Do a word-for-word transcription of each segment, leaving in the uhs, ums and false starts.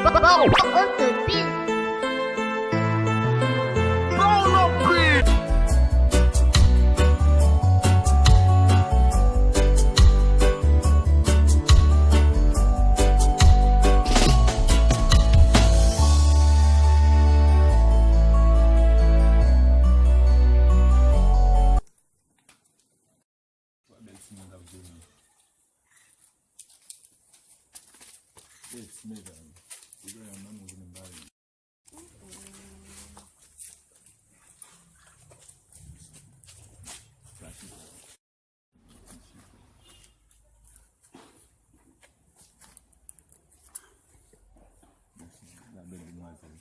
Bow on the beat. Twa bèl timoun k ap vini. Yes, medam. Ou gen yon nonm ou vini bay. Mèsi, la bèl demwazèl.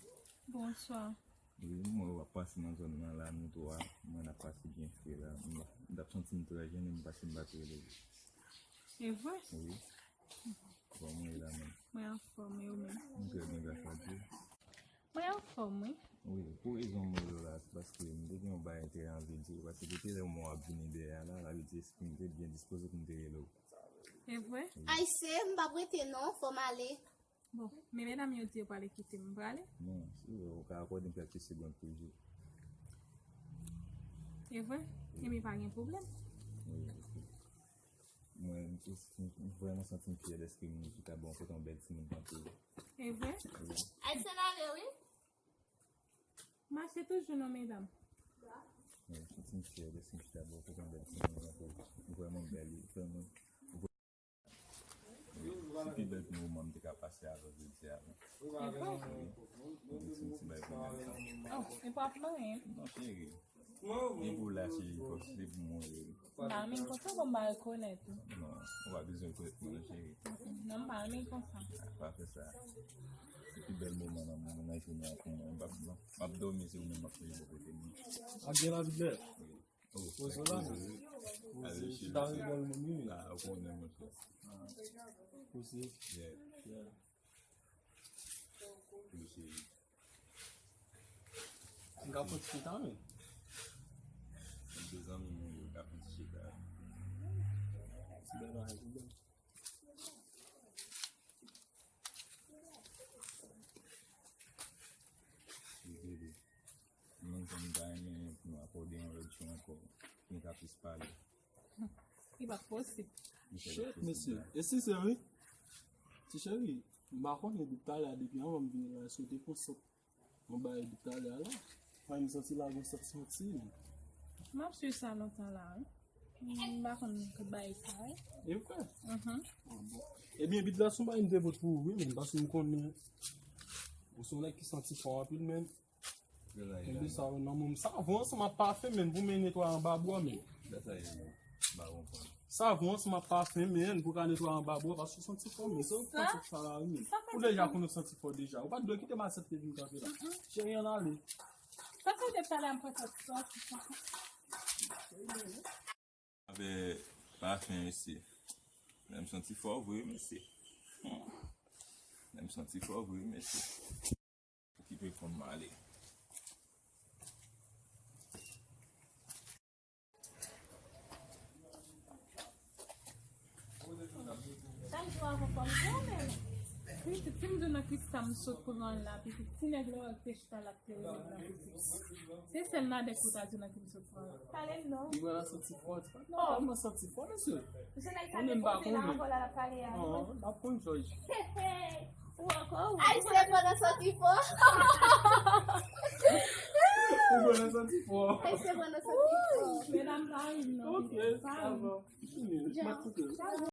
Bonswa. Wi, mwen w ap pase nan zòn nan la, nou twa. Mwen n ap pase byen fre la. M t ap santi m trè jennen, m pase m pa t rele w. E vre? Wi. Kòman w ye la menm? Mwen anfòm, e ou menm? M trè byen, gras a Dye. Mwen anfòm, wi. Wi, pou rezon m rele w la, se paske m te gen yon bagay m te anvi di w, paske depi lè w ap vini dèyè a la, sa vle di espri m te byen dispoze pou m te rele w. E vre? Wi. Ayisyen, m p ap rete non, fò m ale. Bon, men medam yo di yo prale kite m, m prale? Non, si w ka akòde m kèlke segonn toujou. E vre? Wi. Ebyen pa gen pwoblèm. Wi, ok. Mwen, m, m, m vrèman santi m fyè dèske m chita bò kote yon bèl timoun tankou w. E vre? Wi. Ayisyen ale, wi. Mache toujou non, medam. Mwen, m santi m fyè dèske m chita bò kote yon bèl timoun tankou w. Ou vrèman bèl, wi. Vrèman. Wi. Se pi bèl moman m te ka pase avè w jodi a, wi. E vre? Wi. Mwen te santi bay pou mwen. Oh, e pa pou anyen. Non, cheri. Gen pou la, cheri, fòk se pou mwen, wi. M pa renmen konsa, bon, m pa rekonèt ou. Non, ou pa bezwen rekonèt mwen, non, cheri. Non, m pa renmen konsa. Ah, pa fè sa. Se pi bèl moman nan, nan jounen an pou mwen. M p ap, m ap dòmi, se ou menm m ap sonje bò kote m. Ak gen lavi bèl. Wi. Oh, poze la, men. Poze, chita rebèl moun, wi. Ah, ou konnen, monchè. Ah. Poze. Yeah. Yeah. Poze. M ka fè ti chita, men. M te zanmi mwen yo ka fè ti chita. Ti bèl bagay, ti bèl. Mwen konn pa renmen pou nou akòde yon lòt jou ankò. Nou ka plis pale. Li pa posib. Shit, mesye. E si se wi? Ti cheri, m pa konnen depi talè a, depi anvan m vini la, si w te konsèt yon bagay depi talè a la. Mwen, m santi la gon sèt santi. M ap swiv sa lontan la, wi. M pa konn tout bagay sa, wi. E vre? Mhm. Ah, bon. Ebyen, bit la se yon bagay m te pot pou ou, wi, men paske m konnen ou se yon nèg ki santi fò anpil, men. Kenbe sa yo nan men w. Savon ansanm ak pafen, men, pou men netwaye anba bwa, men. Sa sa ye, men? M pa konprann. Savon ansanm ak pafen, men, pou ka netwaye anba bwa, paske w santi fò, men. Se ou k fè sa la, wi, men. Ou deja konn ou santi fò deja. Ou pa t dwe kite masèt te vin kanpe la. Cheri, ann ale. Sa fè depi talè m pran sòti, sòti, sòti. Avè pafen, mesye. Lè m santi fò vre, mesye. Hmm. Lè m santi fò vre, mesye. Okipe kò m ale. Chak jou avè w fò m tou menm. Pitit, si m di w nan kisa m sot pran la, pitit, ti nèg la w te chita la, te rele m nan pitit. Se sèl Nadèk ou ta di w nan ki m sot pran la. Pale m non. Li wè l ap santi fò, ti pa nòmal, mwen santi fò, mesye. Se nèg sa te poze la ankò la, l ap pale a. Non, l ap konn Jòj. Ou ankò, ou. Ay, se pandan santi fò. Ou pandan santi fò. Ay, se pandan santi fò. Medam pa ri m non. Ok, sa bon. Fini, m ap koute.